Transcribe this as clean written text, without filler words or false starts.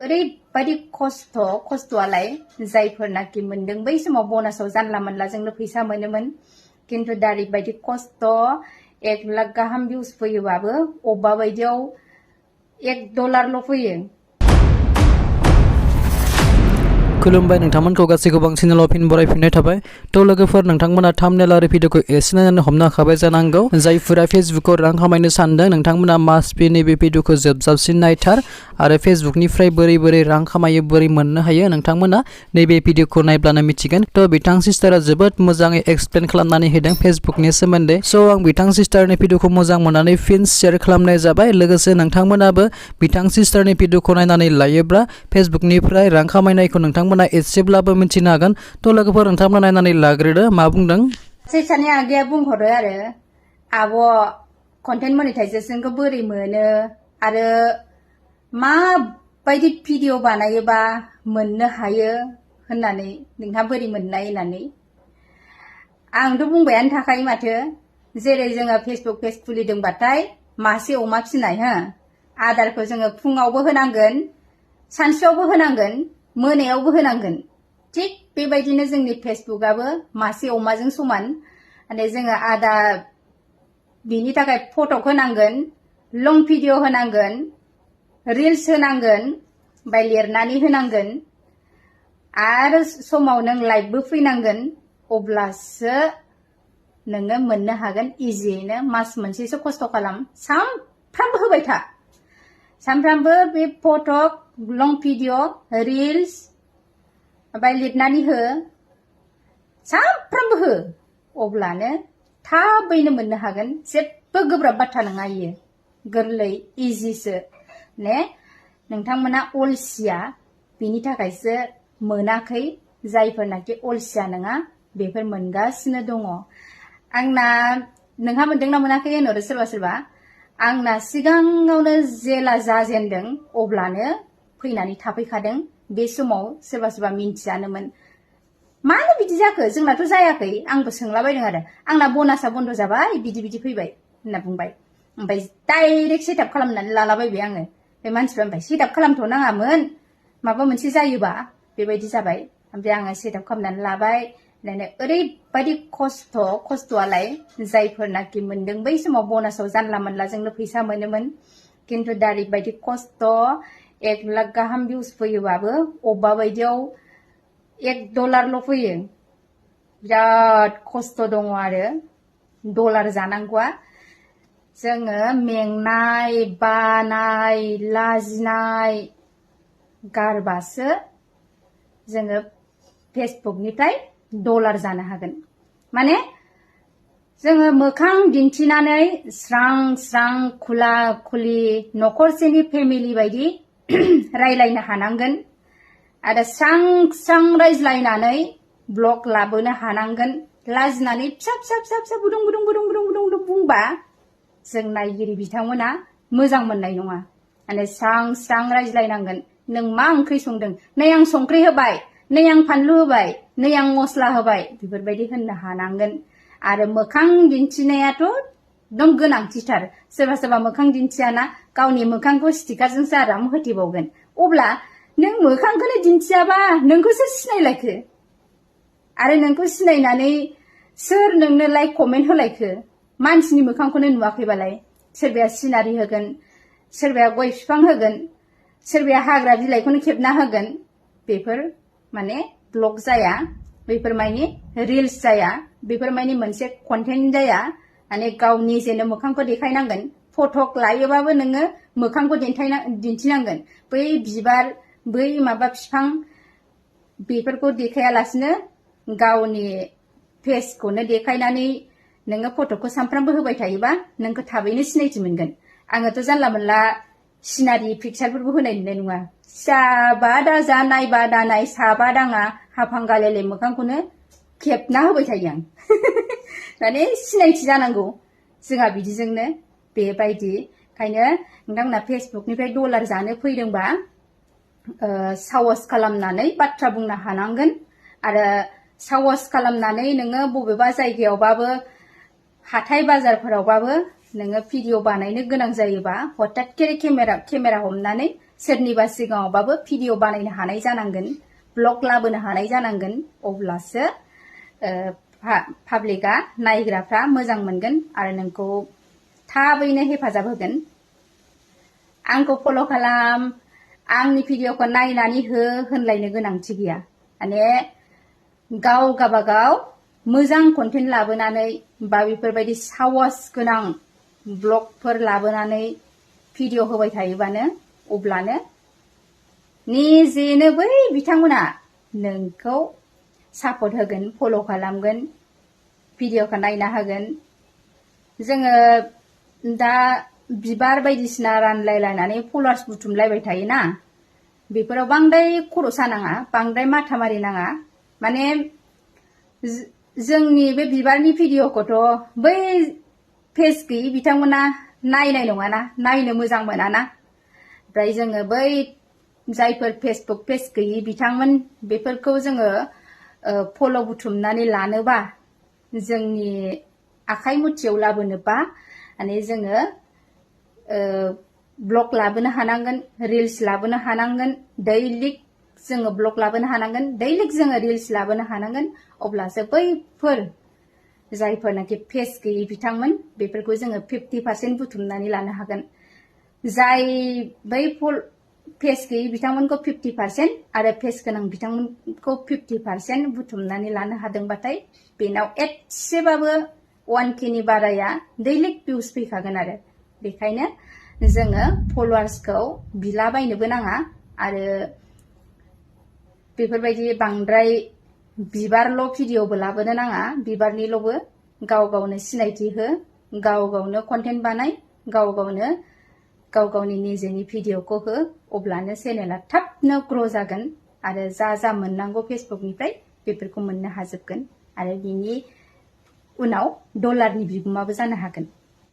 ओरैबायदि खस्थ'आलाय जायफोरनाखि मोनदों बै समाव बनासाव जानला मोनलाजोंनो फैसा मोनोमोन किन्तु दा ओरैबायदि खस्थ' 1 लाख गाहाम भिउस फैयोबाबो अबेबा बायदियाव $1 फैयो। खुलुमबाय नोंथांमोनखौ गासैखौबो आं चेनेलाव फिन बरायफिननाय थाबाय। थ' लोगोफोर नोंथांमोना थाम्बनेल आरो भिडिअखौ एसे नायनानै हमनो हाखाबाय जानांगौ। जायफोरा फेसबुकआव रां खामायनो सानदों नोंथांमोना मास्ट बि नैबे भिडिअखौ जोबजाबसिन नायथार आरो फेसबुकनिफ्राय बोरै रां खामायो बोरै मोननो हायो नोंथांमोना नैबे भिडिअखौ नायब्लानो मिथिगोन। थ' बिथां सिस्टारा जोबोद मोजाङै एक्सप्लेन खालामनानै होदों फेसबुकनि सोमोन्दै। स' आं बिथां सिस्टारनि भिडिअखौ मोजां मोननानै फिन शेयार खालामनाय जाबाय। लोगोसे नोंथांमोनाबो बिथां सिस्टारनि भिडिअखौ नायनानै लायोब्ला फेसबुकनिफ्राय रां खामायनायखौ नोंथांमोना एसेब्लाबो मिथिनो हागोन। थ' लोगोफोर नोंथांमोना नायनानै लाग्रोदो मा बुंदों। सानै आगैया बुंहरो आरो आब' कन्टेन्ट मनिटाइजेसनखौ बोरै मोनो आरो माबायदि भिडिअ बानायोबा मोननो हायो होननानै नोंहा बोरै मोननाय होननानै आंथ' बुंबायानो थाखायो माथो। जेरै जोङो फेसबुक पेज खुलिदोंबाथाय मासे अमा फिनाय हो आदारखौ जोङो फुङावबो होनांगोन सानसुआवबो होनांगोन मोनायावबो होनांगोन। थिग बेबायदिनो जोंनि फेसबुकआबो मासे अमाजों समान। माने जोङो आदार बिनि थाखाय फट' होनांगोन लं भिडिअ होनांगोन रिल्स होनांगोन ओमफ्राय लिरनानै होनांगोन आरो समाव नों लाइभबो फैनांगोन अब्लासो नोङो मोननो हागोन इजियैनो। मास मोनसेसो खस्थ' खालाम सानफ्रामबो होबाय था सानफ्रामबो बे फट' लं भिडिअ रिल्स ओमफ्राय लिरनानै हो सानफ्रामबो हो अब्लानो थाबैनो मोननो हागोन। जेबो गोब्राब बाथ्रा नङा इयो गोरलै इजिसो ने। नोंथांमोना अलसिया बिनि थाखायसो मोनाखै जायफोरनाखि अलसिया नङा बेफोर मोनगासिनो दङ। आंना नोंहा मोनदोंना मोनाखै होनहरो सोरबा सोरबा। आंना सिगाङावनो जेला जाजेनदों अब्लानो फैनानै थाफैखादों। बे समाव सोरबा सोरबा मिन्थियानोमोन मानो बिदि जाखो जोंनाथ' जायाखै। आंबो सोंलाबायदों आरो आंना बनासा बन्द जाबाय बिदि फैबाय होनना बुंबाय। ओमफ्राय डाइरेक्ट सेटआप खालामनानै लालाबायबाय आङो। बे मानसिफ्रा ओमफ्राय सेटआप खालामथ'नाङामोन माबा मोनसे जायोबा बेबायदि जाबाय। ओमफ्राय आङो सेटआप खालामनानै लाबाय। ओरैबायदि खस्थ'आलाय जायफोरनाखि मोनदों बै समाव बनासाव जानला मोनलाजोंनो फैसा मोनोमोन किन्तु दा ओरैबायदि खस्थ' 1 लाख गाहाम भिउस फैयोबाबो अबेबा बायदियाव $1 फैयो। बिराद खस्थ' दङ आरो डलार जानांगौआ। जोङो मेंनाय बानाय लाजिनाय गारबासो जोङो फेसबुकनिफ्राय डलार जानो हागोन। माने जोङो मोखां दिन्थिनानै स्रां खुला खुलि न'खरसेनि फेमिलि बायदि रायलायनो हानांगोन आरो स्रां रायज्लायनानै ब्लग लाबोनो हानांगोन। लाजिनानै फिसा बुदुं बुंबा जों नायगिरि बिथांमोना मोजां मोननाय नङा। माने स्रां रायज्लायनांगोन। नों मा ओंख्रि संदों नै आं संख्रि होबाय नै आं फानलु होबाय नै आं मस्ला होबाय बेफोरबायदि होननो हानांगोन। आरो मोखां दिन्थिनायाथ' एकदम गोनांथिथार। सोरबा मोखां दिन्थियाना गावनि मोखांखौ स्टिकारजोंसो आराम होथेबावगोन। अब्ला नों मोखांखौनो दिन्थियाबा नोंखौ सोर सिनायलायखो आरो नोंखौ सिनायनानै सोर नोंनो लाइक कमेन्ट होलायखो मानसिनि मोखांखौनो नुवाखैबालाय। सोरबाया सिनारि होगोन सोरबाया गय बिफां होगोन सोरबाया हाग्रा बिलाइखौनो खेबना होगोन। बेफोर माने ब्लग जाया बेफोर माने रिल्स जाया बेफोर माने मोनसे कन्टेन्ट जाया। माने गाव निजेनो मोखांखौ देखायनांगोन। फटक लायोबाबो नोङो मोखांखौ दिन्थिनांगोन। बै बिबार बै माबा बिफां बेफोरखौ देखायालासिनो गावनि फेसखौनो देखायनानै नोङो फटकखौ सानफ्रामबो होबाय थायोबा नोंखौ थाबैनो सिनायथि मोनगोन। आङोथ' जानला मोनला सिनारि पिक्सारफोरबो होनाय नुनाय नङा। जाबा दाजा नायबा दानाय साबा दाङा हाफांगालेले मोखांखौनो खेबना होबाय थायो आं। माने सिनायथि जानांगौ जोंहा बिदिजोंनो बेबायदि। ओंखायनो नोंथांमोना फेसबुकनिफ्राय डलार जानो फैदोंबा साहस खालामनानै बाथ्रा बुंनो हानांगोन। आरो साहस खालामनानै नोङो बबेबा जायगायावबाबो हाथाय बाजारफोरावबाबो नोङो भिडिअ बानायनो गोनां जायोबा हठात केमेरा हमनानै सोरनिबा सिगाङावबाबो भिडिअ बानायनो हानाय जानांगोन, ब्लग लाबोनो हानाय जानांगोन, अब्लासो पाब्लिकआ नायग्राफ्रा मोजां मोनगोन आरो नोंखौ थाबैनो हेफाजाब होगोन। आंखौ फल' खालाम, आंनि भिडिअखौ नायनानै हो होनलायनो गोनांथि गैया। माने गाव गाबागाव मोजां कन्टेन्ट लाबोनानै बा बेफोरबायदि साहस गोनां ब्लगफोर लाबोनानै भिडिअ होबाय थायोबानो अब्लानो निजेनो बै बिथांमोना नोंखौ सापर्ट होगोन, फल' खालामगोन, भिडिअखौ नायना होगोन। जोङो दा बिबार बायदिसिना रानलायलायनानै फलोवार्स बुथुमलायबाय थायोना, बेफोराव बांद्राय खर' सानाङा, बांद्राय माथा मारि नाङा। माने जोंनि बे बिबारनि भिडिअखौथ' बै पेज गैयि बिथांमोना नायनाय नङाना, नायनो मोजां मोनाना। ओमफ्राय जोङो बै जायफोर फेसबुक पेज गैयि बिथांमोन बेफोरखौ जोङो फल' बुथुमनानै लानोबा, जोंनि आखाइ मुथियाव लाबोनोबा माने जोङो ब्लग लाबोनो हानांगोन, रिल्स लाबोनो हानांगोन, दैलिक जोङो ब्लग लाबोनो हानांगोन, दैलिक जोङो रिल्स लाबोनो हानांगोन। अब्लासो बैफोर जायफोरनाखि पेज गैयि बिथांमोन बेफोरखौ जोङो 50% बुथुमनानै लानो हागोन। जाय बै पेज गैयि बिथांमोनखौ 50% आरो पेज गोनां बिथांमोनखौ 50% बुथुमनानै लानो हादोंबाथाय बेनाव एसेबाबो 1K नि बाराया दैलिक भिउस फैखागोन आरो। बेखायनो जोङो फलोवार्सखौ बिलाबायनोबो नाङा आरो बेफोरबायदि बांद्राय बिबारल' भिडिअबो लाबोनो नाङा, बिबारनिल'बो। गाव गावनो सिनायथि हो, गाव गावनो कन्टेन्ट बानाय, गाव गावनि निजेनि भिडिअखौ हो, अब्लानो चेनेला थाबनो ग्र' जागोन आरो जा मोननांगौ फेसबुकनिफ्राय बेफोरखौ मोननो हाजोबगोन आरो बिनि उनाव डलारनि बिगोमाबो जानो हागोन।